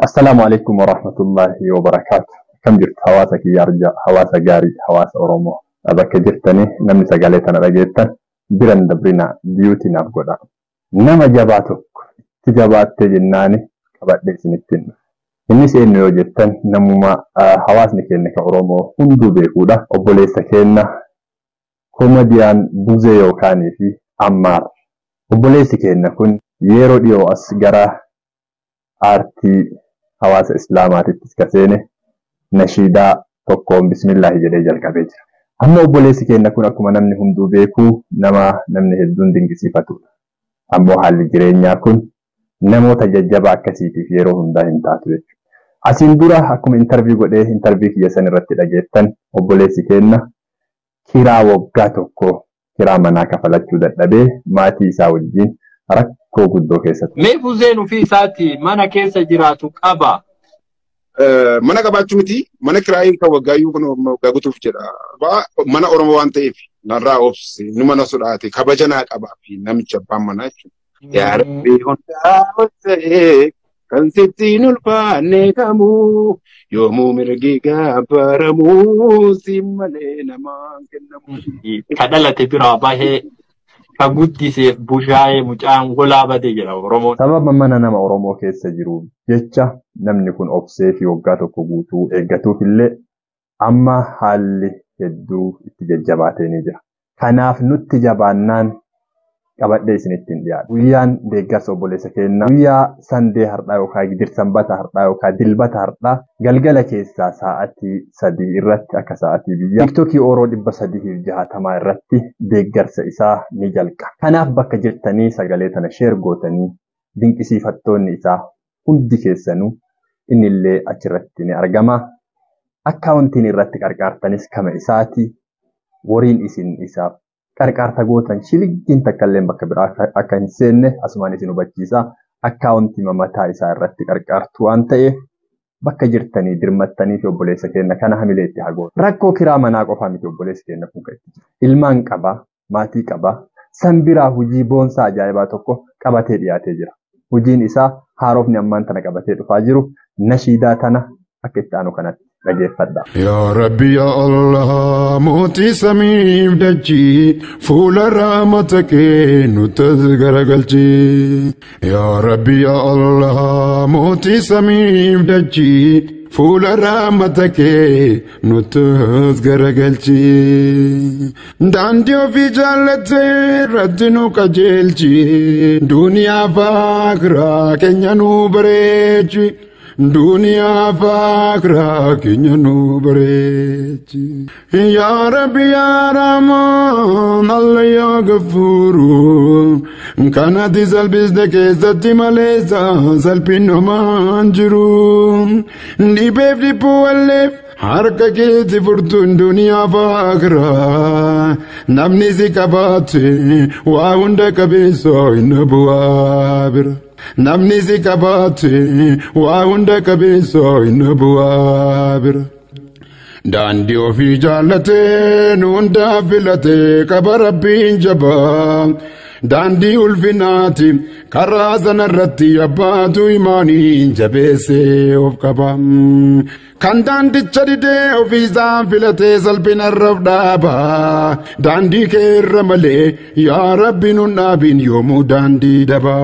Assalaamu alaikum warahmatullahi wabarakaatu. Akkam jirtu hawaasa kiyya arjaa, hawaasa gaarii, hawaasa Oromoo. Bakka jirtanii namni sagalee tana dhageettan biran dabrinaa biyuutii naaf godha. Nama jabaa tokko itti jabaattee jennaani qabadhee isinitti hin dhufe. Innis eenyu yoo jettan namuma hawaasni keenya kan Oromoo hunduu beekuudha. Obboleessa keenya Komediyaan Buzee yookaanii fi Ammaar. Obboleessi keenya kun yeroo dhiyoo as gara aartii hawaasa Islaamaatittis ka seene nashiidaa tokkoon bismillaahi jedhee jalqabee jira. Amma obboleessi keenya kun akkuma namni hunduu beeku nama namni hedduun dinqisiifatudha. Ammoo haalli jireenyaa kun namoota jajjabaa akkasiitiif yeroo hundaa hin taatu jechuudha. Asiin dura akkuma intarvii godhee intarvii kiyya san irratti dhageettan obboleessi keenya kiraa waggaa tokko kiraa manaa kafalachuu dadhabee maatii isaa wajjin rakkoo guddoo keessa ture. Mee Buzeen ofii isaati mana keessa jiraatu qaba. Mana qabaachuu miti, mana kiraayii kan waggaayyuu kun waggaa guutuuf jedha. Mana Oromoo waan ta'eef narraa obsi, nu mana sodaate, kabaja naa qabaa fi namicha abbaan manaa jechuudha. Yaa Rabbi hundaa ol ta'ee kan sitti hin ulfaanne kamuu yoomuu mirgi gaabbaramuu si malee namaan kennamu. Ka dhalate biraa bahee ka guddiseef bushaayee mucaan golaa bade jedha Oromoon. Sababa mana nama Oromoo keessa jiruuf jecha namni kun obsee fi waggaa tokko guutuu eeggatuuf illee amma haalli hedduu itti jajjabaatee ni jira. Kanaaf nutti jabaannaan qabadhee isinitti hin dhiyaadhu. Guyyaan deeggarsa obboleessa keenyaa guyyaa Sandee har'aa yookaan Gidir Sanbata har'aa yookaan Dilbata har'aa galgala keessaa sa'aatii 3 irratti akka sa'aatii biyya TikTokii Oro 360 irratti deeggarsa isaa ni jalqaba. Kanaaf bakka jirtanii sagalee tana sheer gootanii dinqisiifattoonni isaa hundi keessanuu innillee achirratti ni argama. Akkaawuntiin irratti qarqaartanis kama isaati. Woriin isin isaaf qarqaarta gootan shiliggiin takkallee bakka biraa akka hin seenne asumaan isin hubachiisa. Akkaawuntii mataa isaa irratti qarqaartu waan ta'eef bakka jirtanii dirmattanii fi obboleessa keenya kana hamilee itti haa gootu. Rakkoo kiraa manaa qofaa miti obboleessi keenya kun kan itti jiru. Ilmaan qaba, maatii qaba, san biraa hojii boonsaa ajaa'ibaa tokko qabatee dhiyaatee jira. Hojiin isaa haarofni ammaan tana qabatee dhufaa jiru nashiidaa tana akka itti aanu kanatti dhageeffadha. Yaa Rabbi yaa Allah mootii samiif dachii fuula rahmata kee nutti as garagalchi. Yaa Rabbi yaa Allah mootii samiif dachii fuula rahmata kee nutti as garagalchi. Daandii ofii jaallattee irratti nu qajeelchi. Duniyaa fi akhiraa keenya nu bareechi. Duniyaa fi akhiraa keenya nu bareechi. Yaa Rabbi yaa Rahmaan Allah yaa Gafuuru. Kanatti salphisne keessatti maleessa salphinni homaan jiru. Dhibeef dhiphuu walleef harka keetti furtuun duniyaa fi akhiraa. Namni si qabaate waa hunda qabeessoo hin bu'aa bira. Namni si qabaate waa hunda qabeessoo hin bu'aa bira. Daandii ofii jaallatee nu hundaa filatee qaba Rabbiin jabaa. Daandii ulfinaati karaa sanarratti abbaatu imaaniin jabeessee of qaba. Kan daandicha didee ofiisaan filatee salphinarra of dhaaba. Daandii keerra malee yaa Rabbi nun dhaabin yoomuu daandii daba.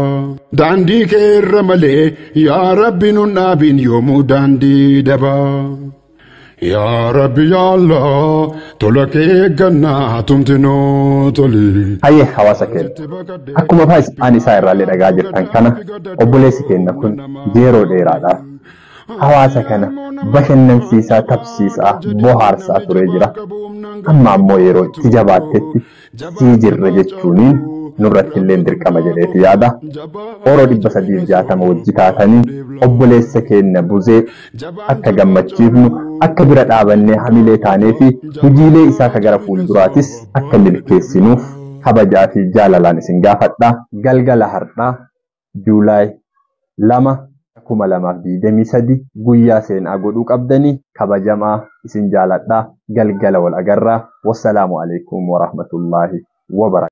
Daandii keerra malee yaa Rabbi nun dhaabin yoomuu daandii daba. Yaa Rabbi yaa Allah tola kee eeggannaa tumti nuu toli. Hayyee hawaasa keenya. Akkuma afaan isaa irraallee dhagaa jirtan kana obboleessi keenya kun yeroo dheeraadhaaf hawaasa kana bashannansiisaa, tapsiisaa, bohaarsaa turee jira. Amma ammoo yeroo itti jabaattetti sii jirra jechuuniin nurratti illee dirqama jedheeti yaada. Oro 360 wajji taatanii obboleessa keenya Buzee akka gammachiifnu, akka bira dhaabannee hamilee taanee fi hojiilee isaa ka gara fuulduraatis akka milkeessinuuf kabajaa fi jaalalaan isin gaafadha. Galgala har'aa Juulaay 2 2023 guyyaa seenaa godhuu qabdanii kabajamaa isin jaaladha. Galgala wal agarraa. Wassalaamu alaikum warahmatullaahi wabarakatuh.